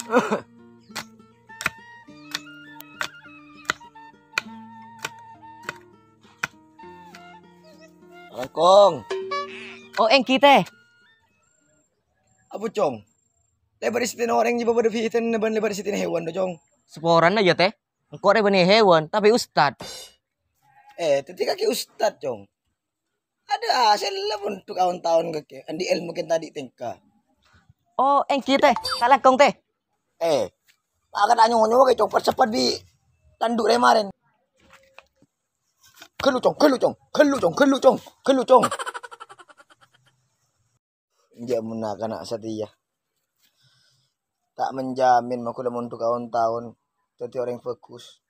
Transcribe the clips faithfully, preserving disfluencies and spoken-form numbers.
Assalamualaikum. Oh, èngghi, Tè. Apa, Cong? Lèbâr sètèna orèng jiyâ bâdâ bhidhâna bân lèbâr sètèna hèwan, do, Cong. Saporana, yâ, Tè. Engko' rèya bânnè hèwan, tapè ustad. Eh, dhâddhi kakè ustad, Cong. Adâ, sella pon dhu kaon-taon kakè. Andi' èlmo kèng tadâ' tèngka. Oh, èngghi, Tè. Kalangkong, Tè. Eh, maka ta' nyo-nyo kakè, Cong. Pet-seppet bi' tandu' rèya marèn. Ghâllu, Cong, ghâllu, Cong. Ghâllu, Cong, ghâllu, Cong. Ghâllu, Cong. Enjâ' mon na'-kana' satèya. Ta' menjamin ma' kaulâ mon dhu kaon-taon dhâddhi orèng bhâghus.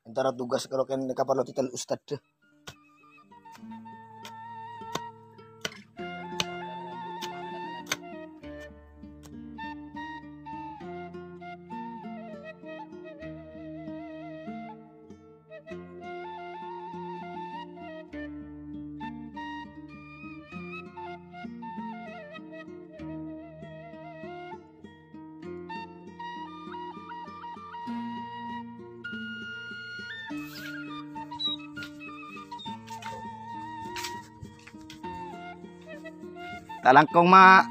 Entara tugas karo kèng kaparlo titel ustad, dâ. Kalangkong, Ma'.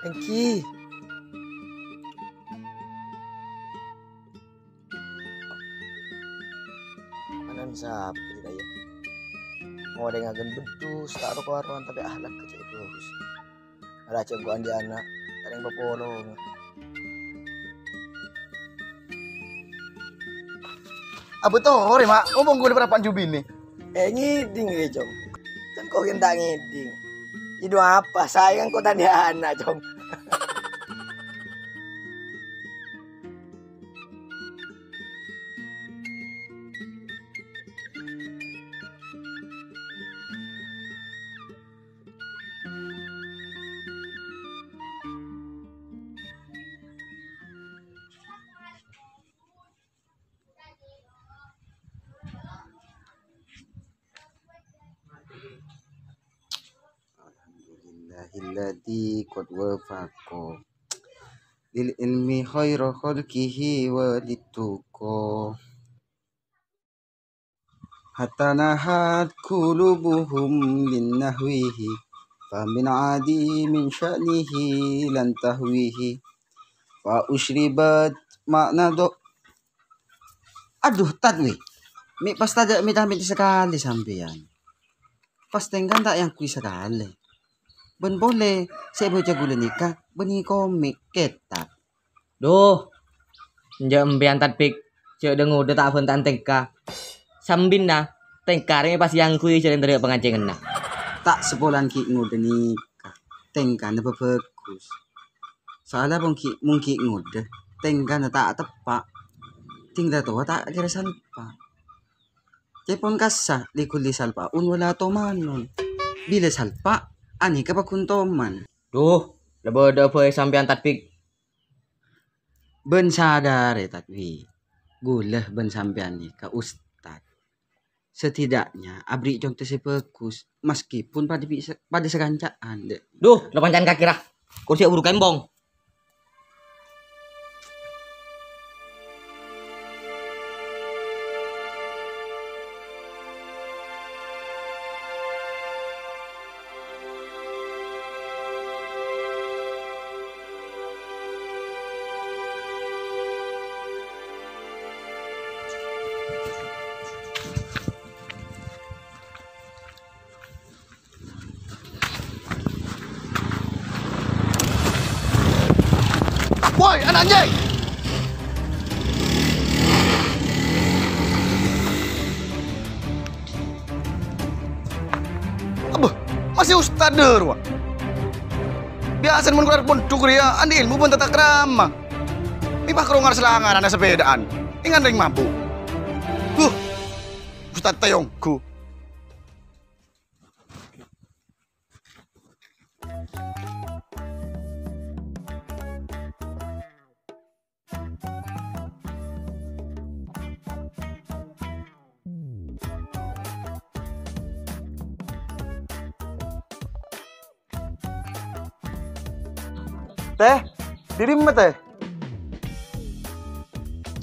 Èngghi. Anan sapa kaya? Ngorèngaghi beddhus, ta' ro-karowan, tapè ahlak kècè' bhâghus. Rajâ engko' andi' ana', ta' rèng papolong. Abâ' torè, Ma'. Omong ghulâ parappa'na jubinè. Eh, ngèdhing rè, Cong. Engko' kèng ta' ngèdhing. Idu apa? Saèng engko' ta' andi' ana', Cong. Alhamdulillahilladzi qad wafaqa lil ilmi khaira khalqihi wa littuqa. Hatta nahat qulubuhum lin nahwihi, fa min adi min sya'nihi lan tahwihi, fa usyribat makna do-, aduh, Tatwi, mè' pas tadâ' mita-mita sakalè sampèyan. Pas tèngkan ta' èangghuy sakalè. Bân polè, sè èbâca ghulâ nèka bânnè komik, kètab. Duh, enjâ' empèyan Tatbik, jâ' dâ-ngodâ ta' abhânta'an tèngka. Sambinna, tèngka rèya pas èangghuy jârèya tadâ' pangancènganna. Ta' sapolana ghi' ngodâ nèka, tèngkana bhâbhâghus. Soalnya mon ghi', mon ghi' ngodâ, tèngkana ta' teppa'. Ding la towa ta' kèra salpa'. Ca'èpon kassa, "Likulli salpa'un wa la tomanun." Bilâ salpa', anèka paggun toman. Duh, la bâdâ'â bhâi sampèyan Tatbik. Bân sadârâ Tatbik, ghulâ bân sampèyan nèka ustad. Setidaknya aberri' conto sè bhâghus, meskipun padâ bi-, padâ sakanca'an, dâ. Duh, la panca'an kakè ra. Kursi buru kembong. Woi, ana' anjing! Abbâ, masih ustad dâ rowa. Biyasana mon keluar pondhuk rèya, andi' èlmo bân tata krama. Mè' pas karo ngar-selangaran sepèdaan. Èngan rèng mabuk. Huh, ustad tèyongghu. Tè, Dâri dimma, Tè?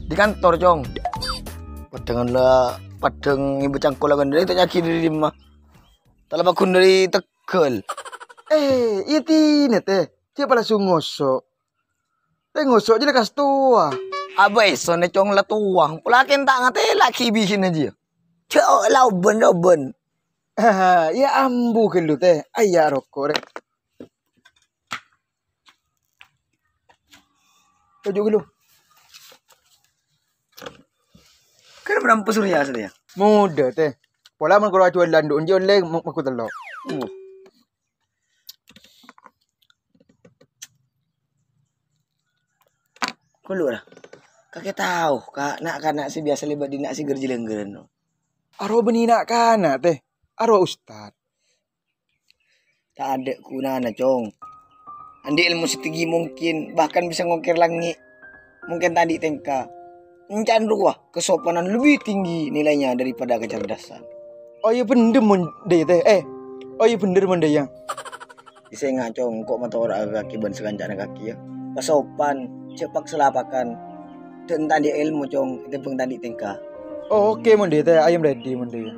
Di kantor, Cong. Padhângan la, padhâng ngibâ cangkolla kan dâri ta' nyagi dâri dimma. Ta' la paggun dâri Tegghâl. Eh, iyâ dinah, Tè. Jhâ' pala su ngoso'. Tè ngoso' jâ la kas towa. Abâ' èsona, Cong, la towa. Pola kèng ta' ngatèla' ghi' bhina jiyâ. Jhâ' la obân, obân. Iyâ ambu ghâllu, Tè. Ayya' roko', rè. Toju' ghâllu. Kan merampok Surya sateya. Modâ, Tè. Pola mon karo ajuwâlân dhu' onjhi ollè ma-, maku tello'. Ghâllu ra. Kakè tao, Ka', na'-kana' sè biyasa lèbât dinna' sè ghâr-jhâlânggârân. Arowa bânnè na'-kana', Tè. Arowa ustad. Tadâ' ghunana, Cong. Andi' èlmo sè tinggi mungkin bahkan bisa ngokèr langngè'. Mungkin ta' andi' tèngka. Enca'na rowa kasopanan lebbi tinggi nilainya daripada kecerdasan. Oh, iyâ bhender mon dâ' iyâ, Tè. Eh, oh, iyâ bhender mon dâ' iyâ. Èsènga', Cong, engko' matora'a ka kakè bân sakancana kakè, yâ. Pasopan, jhâ' paksa lapakan. Dâ' ta' andi' èlmo, Cong, ètèmbhâng ta' andi' tèngka. Oh, oke, mon dâ' iyâ, Tè. I am ready, mon dâ' iyâ.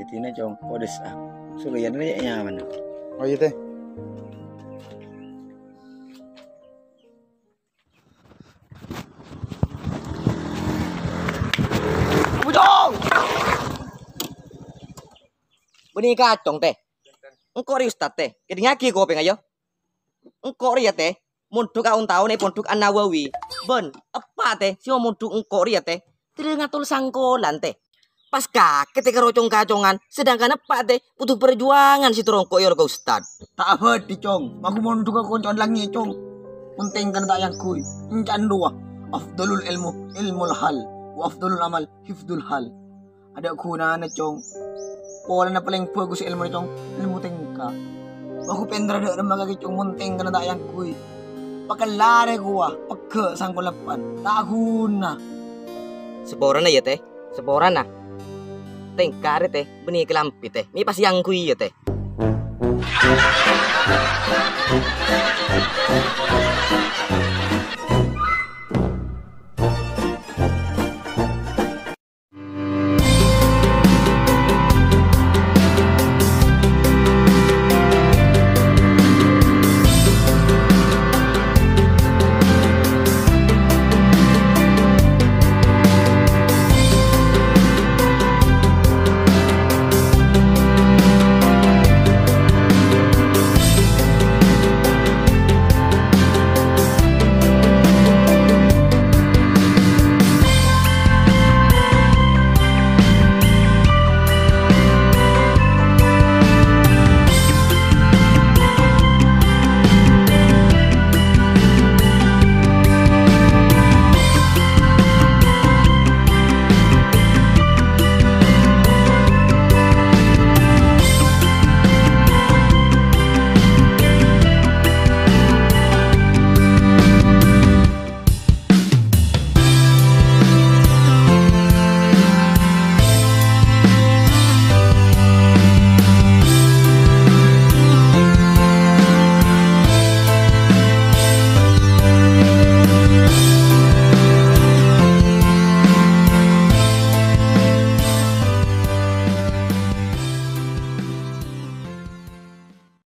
Yâ, dinah, Cong, kodus, ah. Surya nèka nyamana. Oh, iyâ, Tè. Bujung! Bânnè kacong, Tè. Engko' rè ustad, Tè. Kèdingngaghi kopèngnga, yâ. Engko' rèya, Tè, mondhuk aon-taon è Pondhuk An-Nawawi. Bân, eppa', Tè, sè mamondhuk engko' rèya, Tè, dhâri ngator sangkolan, Tè. Pas kakè, Tè, karo cong-kacongan, sedangkan eppa', Tè, butuh parjuwangan sè terro engko' èolok ka ustad. Ta' abâdhi, Cong. Maku mondhuk ka konco'an langngè', Cong. Mon tèngkana ta' èangghuy. Enca'na rowa. Afdalul ilmu, ilmul hal. Wa afdalul amal, hifdul hal. Adâ' ghunana, Cong. Polana palèng bhâghus èlmona, Cong, èlmo tèngka. Maku pènterra dâ' remma kakè, Cong, mon tèngkana ta' èangghuy. Pakella rè kowa, pegghâ' sangkolan eppa', ta' ghuna. Saporana, yâ, Tè. Saporana. Tèngka rè, Tè. Bânnè kalambhi, Tè. Mè' pas èangghuy, yâ, Tè.